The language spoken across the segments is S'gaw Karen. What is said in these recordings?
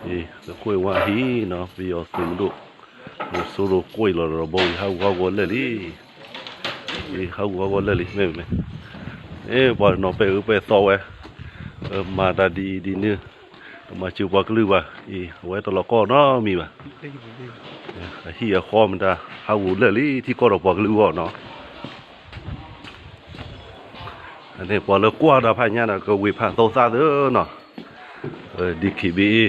သုးခိၣ်ဝါဟံၣ်နီၤ ပယီၤသုးမုၢ်ဒိၣ် မူၤစိရိၤကွံာ်လီၤဒီးဘီဝံၤ ဟးဂူာ်ဟးဂီၤလၢာ်လံ, ဟးဂူာ်ဟးဂီၤလၢာ်လံ မ့ၢ်မ့ၢ်, ပှၤနီၤပဲာ်အၢပဲာ်သီဝဲ, မၤတၢ်ဒ်အံၤဒ်နုၤ, တမၤစၢၤပှၤကလုာ်ဘၣ်အံၤ အဝဲတလီၤကီၢ်နီတမံၤဘၣ်, အဟံၣ်အဃီမတၤ ဟးဂူာ်လၢာ်လံ ထံကီၢ်ဒီးပှၤကလုာ်အဂီၢ်နီၤ. န့ၣ်ပှၤလၢကွၢ်တၢ်ဖးညါန့ၣ် ကဝ့ၤဖးသိသၣ်သ့နီၤ, DKBA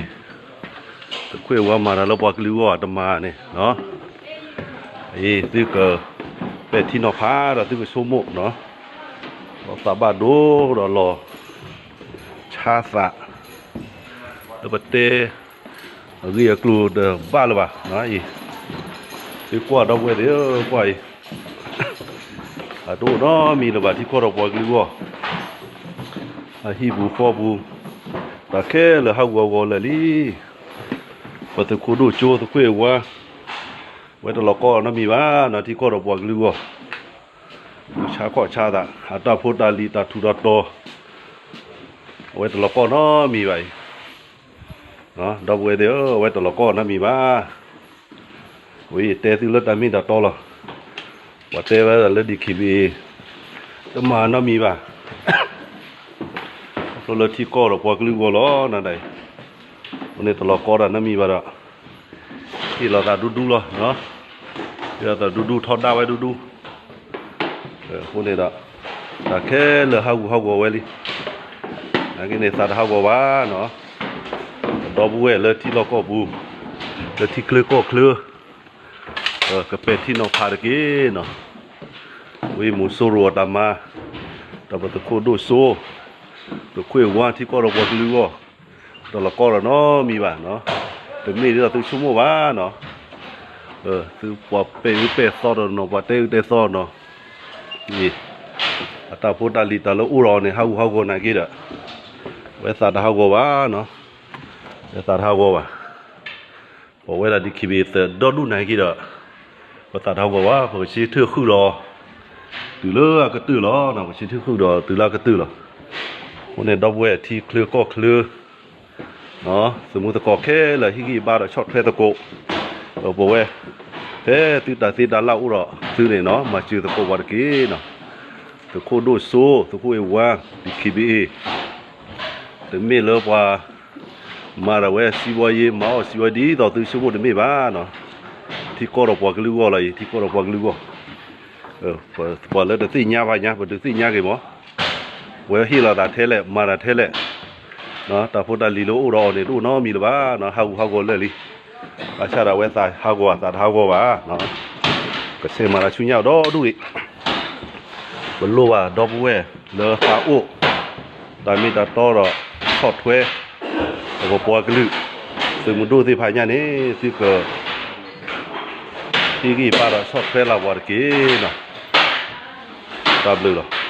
သုးခိၣ်ဝါမၤတၢ်လၢပှၤကလုာ်အဂီၢ်တမၤန့ၣ်, အံၤသုကပဲာ်ထံနီၤဖးဒီးသုကဆိကမိၣ်နီၤ, လီၤသးဘၣ်ဒိဒီးလီၤဆါသး, လၢပတဲ အဂ့ၢ်အကျိၤတဘၣ်လၢၤဘၣ်အံၤ, သုကွၢ်ဒီပုၢ်ဝဲၢ်သ့ၣ်ဧၢ ကွၢ်အံၤ, အတအိၣ်နီတမံၤလၢၤဘၣ် ထံကီၢ်ဒီးပှၤကလုာ်အဂီၢ်, အဟံၣ်ပူၤဃီပူၤ, တၢ်ခဲလၢာ်ဟးဂူာ်ဟးဂီၤလၢာ်လံ, ပသုးခိၣ်ဒိၣ်စိ သုးခိၣ်ဝါ, အဝဲတလီၤကီၢ်နီတမံၤဘၣ်နီၤ ထံကီၢ်ဒီးပှၤကလုာ်အဂီၢ်, ဆါခီၣ်ဆါသး အတၢ်ဖိတၢ်လံၤတၢ်ထူးတၢ်တီၤ, အဝဲတလီၤကီၢ်နီတမံၤဘၣ်အံၤ, ဒီပုၢ်ဝဲၢ်သ့ၣ်ဧၢ အဝဲတလီၤကီၢ်နီတမံၤဘၣ်, ဝဲတဲသုလၢတၢ်မ့ၢ်တၢ်တီလီၤ, ပှၤတဲဝဲဒၣ်လၢ DKBA တမၤနီတမံၤဘၣ်, ခီဖျိလၢထံကီၢ်ဒီးပှၤကလုာ်အဂီၢ်လီၤ နဒၣ်အံၤ, အဃိန့ၣ်တလီၤကီၢ်တၢ်နီတမံၤဘၣ်ဒီး, ဟ့ၣ်လီၤသးဒူဒူလီၤ, ဟ့ၣ်လီၤသးဒူဒူထီဒါဝဲဒူဒူ, အဃိန့ၣ်ဒီး, တၢ်ခဲလၢာ်ဟးဂူာ်ဟးဂီၤဝဲလံ, နာ်က့န့ၣ်သးတဟးဂီၤဘၣ်နီၤ, ဒီပုၢ်ဝဲၢ်လၢထံလီၢ်ကီၢ်ပူၤ, လၢထံချၢကီၢ်ချၢ ကပဲာ်ထံနီၤဖးတက့ၢ်နီၤ, ဝံမူၤစိရိၤအတၢ်မၤ, ဒီးပသုးခိၣ်ဒိၣ်စိ, သုးခိၣ်ဝါထံကီၢ်ဒီးပှၤကလုာ်အဂီၢ်, တလီၤကီၢ်ဒီးနီတမံၤဘၣ်နီၤ, တမ့ၢ်ဒ်သိးသုဆိကမိၣ်ဘၣ်နီၤ, သုပှၤပဲာ်အၢပဲာ်သီဒီးနီၤ ပှၤတဲအၢတဲသီနီၤ, အံၤ, အတၢ်ဖိတၢ်လံၤတၢ်လၢအိၣ်ဒီးအီၤန့ၣ် ဟးဂူာ်ဟးဂီၤနာ်က့ဒီး, ဝဲသးတဟးဂီၤဘၣ်နီၤ, ဝဲသးတဟးဂီၤဘၣ် ပဝဲဒၣ် DKBA သုးဒီဒူၣ်နာ်က့ဒီး, ပသးတဟးဂီၤဘၣ် ပကဆ့ထၢၣ်ဃုာ်ဒီး, တုၤလၢအကတၢၢ်လီၤ, ပဆ့ထၢၣ်ဃုာ်ဒီးတုၤလၢအကတၢၢ်လီၤ, အဃိန့ၣ်ဒီပုၢ်ဝဲၢ်ထံချၢကီၢ်ချၢ, သုးမုၢ်သကိးခဲလၢာ်ဟ့ၣ်ဂံၢ်ဘါဒီးဆီၣ်ထွဲသကိး, ပဝဲ, ဖဲသုတၢ်သ့တၢ်လၢ်အိၣ်ဒီးသုန့ၣ်နီၤ မၤစၢၤသကိးပှၤတက့ၢ်နီၤ, သုးခိၣ်ဒိၣ်စိ, သုးခိၣ်ဝါ, DKBA တမ့ၢ်လၢပှၤ မၤဒၣ်ဝဲစံးဘီယ့ မၤအီၣ်စံးဘီယ့ ဒ်သိးသုဆိကမိၣ်တမ့ၢ်ဘၣ်နီၤ, ထံကီၢ်ဒီးပှၤကလုာ်အဂီၢ်လီၤအံၤ, ထံကီၢ်ဒီးပှၤကလုာ်အဂီၢ်, ပှၤလၢတသ့ၣ်ညါဘၣ်ညါ ပဒုးသ့ၣ်ညါက့ၤမး, ဝဲဟ့ၣ်လီၤသးထဲလဲၣ် မၤတၢ်ထဲလဲၣ်, တၢ်ဖိတၢ်လံၤလၢအိၣ်ဒီးအီၤန့ၣ် တအိၣ်နီတမံၤလၢၤဘၣ်နီၤ, ဟးဂူာ်ဟးဂီၤလၢာ်လံ, ဘၣ်ဆၣ်ဒီးအဝဲသးဟးဂီၤ သးတဟးဂီၤဘၣ်, ကဆဲးမၤတၢ်ဆူညါဒီဒူၣ်အံၤ ပလိၣ်ဘၣ်ဒီပုၢ်ဝဲၢ်လၢသးအိၣ်, တၢ်မ့ၢ်တၢ်တီဒီးဆီၣ်ထွဲ, ဒီးပပှၤကလုာ်, သုးမုၢ်ဒိၣ်သ့ၣ်တဖၣ်ညါန့ၣ် သုက ဟ့ၣ်ဂံၢ်ဘါဒီးဆီၣ်ထွဲလၢ်ပှၤတက့ၢ်နီၤ, တၢ်ဘျုးလီၤ.